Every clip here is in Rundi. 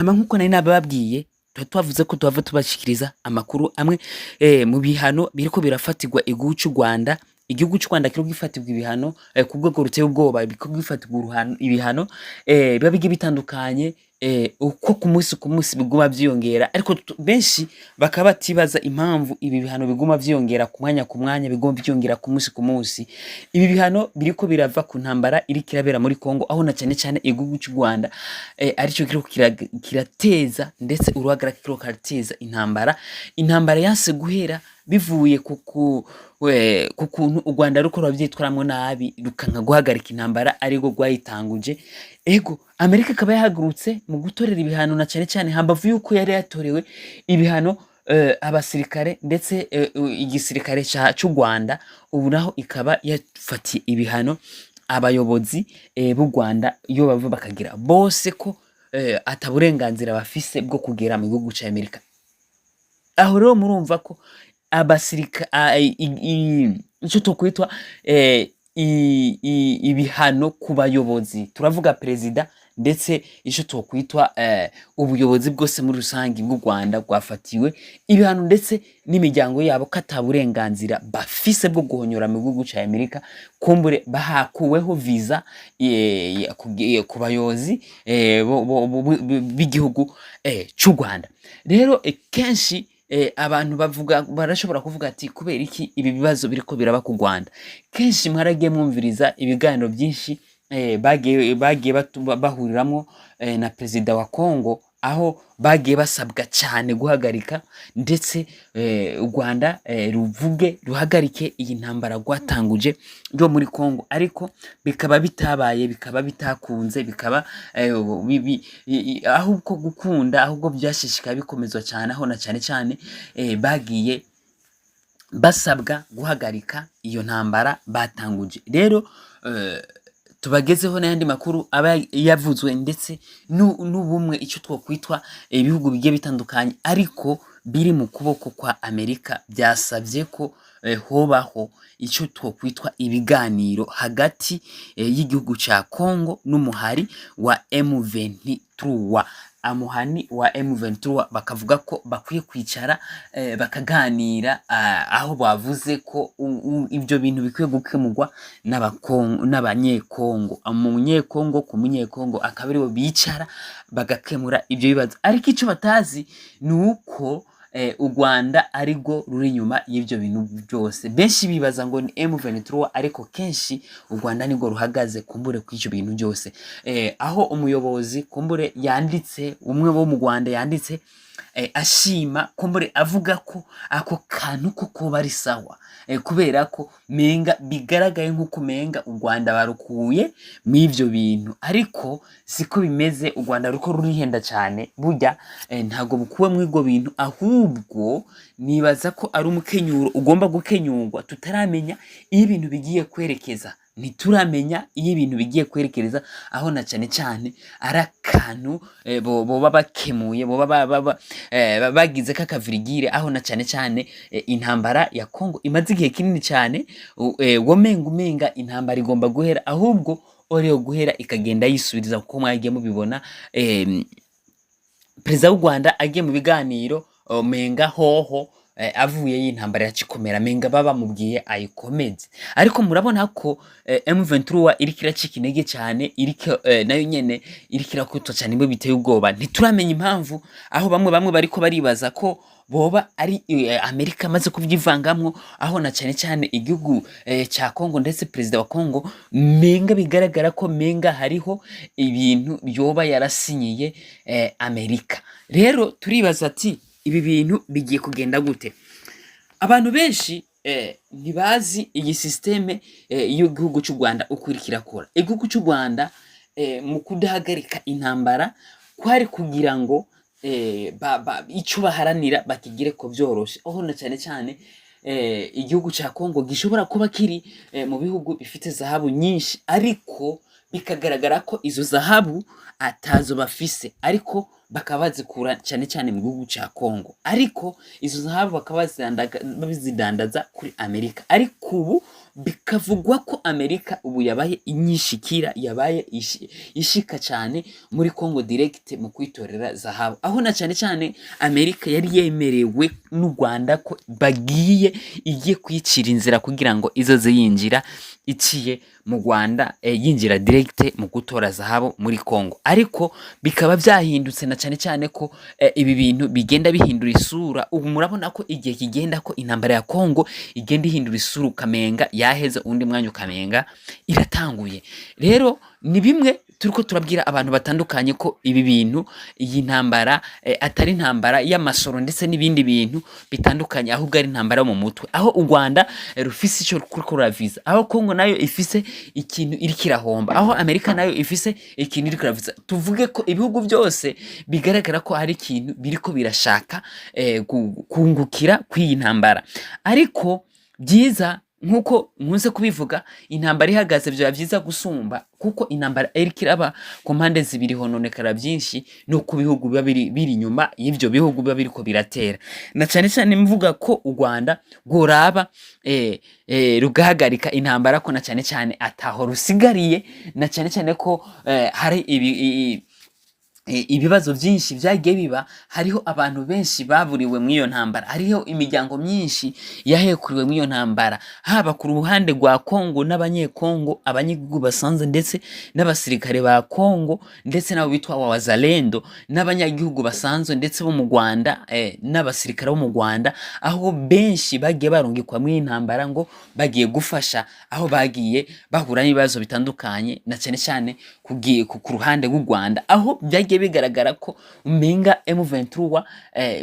Hama nkuko nari nababwiye, tuba twavuze ko tuhava tubashikiriza amakuru amwe mu bihano biriko birafatirwa igihugu c'u Rwanda. Igihugu c'u Rwanda kiriko gifatirwa ibihano ku rwego ruteye ubwoba, biriko gifatirwa ibihano biba bigiye bitandukanye, uko ku munsi ku munsi biguma vyiyongera, ariko benshi bakaba batibaza impamvu ibi bihano biguma vyiyongera ku mwanya ku mwanya, biguma vyiyongera ku munsi ku munsi. Ibi bihano biriko birava ku ntambara iriko irabera muri Kongo, aho na cane cane igihugu c'u Rwanda arico kiriko kirateza ndetse uruhagarara, kiriko kirateza intambara, intambara yanse guhera bivuye ku kuntu u Rwanda ruko ruravyitwaramwo nabi, rukanka guhagarika intambara arirwo rwayitanguje. Ego, Amerika ikaba yahagurutse mu gutorera ibihano, na cane cane hambavu yuko yari yatorewe ibihano abasirikare ndetse igisirikare c'u Rwanda. Ubu naho ikaba yafatiye ibihano abayobozi b'u Rwanda iyo bava bakagira bose, ko ata burenganzira bafise bwo kugera mu gihugu ca Amerika. Aho rero murumva ko abasirika ico tokwitwa ibihano ku bayobozi, turavuga perezida ndetse ico tokwitwa ubuyobozi bwose muri rusangi bw'u Rwanda rwafatiwe ibihano, ndetse n'imiryango yabo, ko ata burenganzira bafise bwo guhonyora mu gihugu ca Amerika. Kumbure bahakuweho visa ku bayobozi b'igihugu c'u Rwanda. Rero kenshi abantu bavuga, barashobora kuvuga ati: "Kubera iki ibi bibazo biriko biraba ku Rwanda?" Kenshi mwaragiye mwumviriza ibiganiro byinshi bagiye bahuriramwo na perezida wa Congo, aho bagiye basabwa cyane guhagarika ndetse u Rwanda ruvuge ruhagarike iyi ntambara rwatanguje yo muri Congo, ariko bikaba bitabaye, bikaba bitakunze, bikaba ahubwo gukunda, ahubwo byashishikaye bikomezwa cyane, aho na cyane cyane bagiye basabwa guhagarika iyo ntambara batanguje. Rero tubagezeho n'ayandi makuru aba yavuzwe, ndetse n'ubumwe, icyo twokwitwa ibihugu bigiye bitandukanye ariko biri mu kuboko kwa Amerika, byasabye ko hobaho icyo twokwitwa ibiganiro hagati y'igihugu ca Congo n'umuhari wa M23. Amuhani wa M23 bakavuga ko bakwiye kwicara bakaganira, aho bavuze ko ibyo bintu bikwiye gukemurwa n'Abanyekongo, umunyekongo ku munyekongo, akaba aribo bicara bagakemura ibyo bibazo. Ariko icyo batazi ni uko u Rwanda arirwo ruri inyuma y'ibyo bintu byose. Benshi bibaza ngo ni M23, ariko kenshi u Rwanda nirwo ruhagaze kumbure kw'icyo bintu byose, aho umuyobozi kumbure yanditse, umwe wo mu Rwanda yanditse ashima kumbure, avuga ko ako kantu ko kuba ari sawa, kubera ko menga bigaragaye nk'uko menga u Rwanda barukuye mw'ivyo bintu, ariko siko bimeze. U Rwanda ruko rurihenda cyane burya, ntabwo bukuwe mw'ibwo bintu, ahubwo nibaza ko ari umukenyuro ugomba gukenyurwa. Tutaramenya iyo ibintu bigiye kwerekeza, ntituramenya iyo ibintu bigiye kwerekereza, aho na cyane cyane ari akantu boba bakemuye, boba bagize k'akavirigire, aho na cyane cyane intambara ya Congo imaze igihe kinini cyane, womenga umenga intambara igomba guhera, ahubwo oriyo guhera ikagenda yisubiriza, kuko mwagiye mubibona, perezida w'u Rwanda agiye mu biganiro, menga hoho avuye y'intambara yacikomera, menga baba bamubwiye ayikomeze. Ariko murabona ko M23 iriko iracika intege cyane, iriko nayo nyene iriko irakutwa cyane imwe biteye ubwoba. Ntituramenya impamvu, aho bamwe bamwe bariko baribaza ko boba ari Amerika amaze kubyivangamwo, aho na cyane cyane igihugu ca Congo ndetse perezida wa Congo menga bigaragara ko menga hariho ibintu yoba yarasinyiye Amerika. Rero turibaza ati: "Ibi bintu bigiye kugenda gute?" Abantu benshi ntibazi iyi système y'igihugu cy'u Rwanda uko iriko irakora. Igihugu cy'u Rwanda mu kudahagarika intambara kwari kugira ngo ico baharanira bakigire ko vyoroshe, aho na cyane cyane igihugu ca Congo gishobora kuba kiri mu bihugu bifite zahabu nyinshi, ariko bikagaragara ko izo zahabu atazo bafise, ariko bakaba bazikura cyane cyane mu gihugu ca Congo, ariko izo zahabu bakaba bazidandaza kuri Amerika. Ariko ubu Bikavugwa ko Amerika ubu yabaye inyishikira, yabaye ishika cyane muri Congo direct mu kwitorera zahabu, aho na cyane cyane Amerika yari yemerewe n'u Rwanda ko bagiye igiye kwicira inzira kugira ngo izoze yinjira iciye mu Rwanda, yinjira direct mu gutora zahabu muri Congo. Ariko bikaba byahindutse, na cyane cyane ko ibi bintu bigenda bihindura isura. Ubu murabona ko igihe kigenda ko intambara ya Congo igenda ihindura isura, ukamenga yaheze, undi mwanya ukamenga iratanguye. Rero ni bimwe turiko turabwira abantu batandukanye ko ibi bintu, iyi ntambara, atari intambara y'amasoro ndetse n'ibindi bintu bitandukanye, ahubwo ari intambara yo mu mutwe, aho u Rwanda rufise ico ruriko ruraviza, aho Congo nayo ifise ikintu iriko irahomba, aho Amerika nayo ifise ikintu iriko iraviza. Tuvuge ko ibihugu byose bigaragara ko hari ikintu biriko birashaka kungukira kw'iyi ntambara. Ariko byiza, nkuko nkunze kubivuga, intambara ihagaze byaba byiza gusumba, kuko intambara iriko iraba ku mpande zibiri hononekara byinshi, no ku bihugu biba biri inyuma y'ivyo bihugu biba biriko biratera. Na cane cane mvuga ko u Rwanda rworaba rugahagarika intambara, ko na cane cane ataho rusigariye, na cane cane ko hari ibibazo byinshi byagiye biba. Hariho abantu benshi baburiwe muri iyo ntambara, hariho imiryango myinshi yahekuriwe muri iyo ntambara, haba ku ruhande rwa Kongo n'Abanyekongo, abanyagihugu basanzwe, ndetse n'abasirikare ba Kongo, ndetse n'abo bitwa Wazalendo, n'abanyagihugu basanzwe ndetse bo mu Rwanda, n'abasirikare bo mu Rwanda, aho benshi bagiye barungikwa muri iyi ntambara ngo bagiye gufasha, aho bagiye bahura n'ibibazo bitandukanye, na cyane cyane ku ruhande rw'u Rwanda, aho byagiye bigaragara ko umenga M23,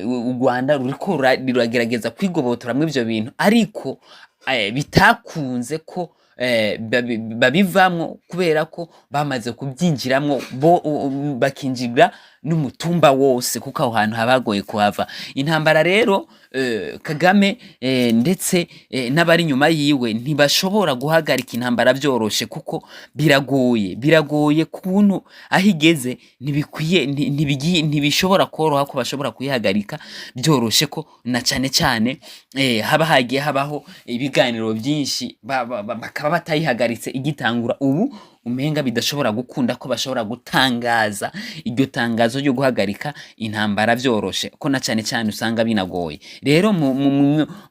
u Rwanda ruriko ruragerageza kwigobotora muri ivyo bintu, ariko bitakunze ko babivamwo, kubera ko bamaze kubyinjiramwo bo bakinjira n'umutumba wose, kuko aho hantu haba hagoye kuhava. Intambara rero, Kagame ndetse n'abari inyuma yiwe ntibashobora guhagarika intambara byoroshe, kuko biragoye, biragoye kuntu aho igeze ntibikwiye, ntibishobora koroha ko bashobora kuyihagarika byoroshe, ko na cane cane haba hagiye habaho ibiganiro byinshi, bakaba batayihagaritse igitangura. Ubu umenga bidashobora gukunda ko bashobora gutangaza iryo tangazo ryo guhagarika intambara vyoroshe, ko na cane cane usanga binagoye. Rero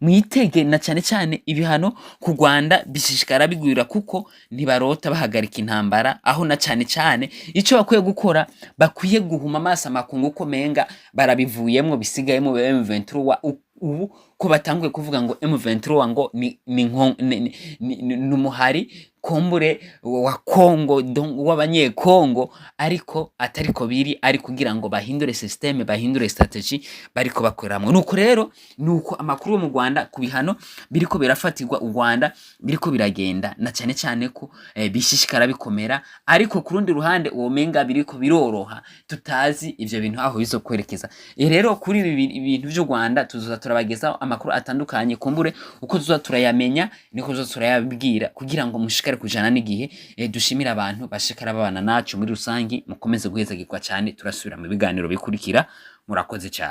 mwitege na cane cane ibihano ku Rwanda bishishikara bigwira, kuko ntibarota bahagarika intambara, aho na cane cane ico bakwiye gukora, bakwiye guhuma amaso amakungu ko menga barabivuyemwo, bisigayemo M23. Ubu ko batanguye kuvuga ngo M23 ngo ni umuhari kombure wa Kongo, donc w'Abanyekongo, ariko atariko biri, ari kugira ngo bahindure système, bahindure stratégie bariko bakoreramwo. Nuko rero nuko amakuru yo mu Rwanda ku bihano biriko birafatirwa u Rwanda biriko biragenda, na cyane cyane ko bishishikara bikomera, ariko ku rundi ruhande uwo menga biriko biroroha, tutazi ivyo bintu aho bizokwerekeza. Rero kuri ibi bintu vy'u Rwanda tuzoza turabagezaho amakuru atandukanye. Kumbure uko tuzoza turayamenya niko tuzoza turayabwira, kugira ngo mushikare kujana n'igihe. Dushimire abantu bashikara babana nacu muri rusangi. Mukomeze guhezagirwa cyane. Turasubira mu biganiro bikurikira. Murakoze cyane.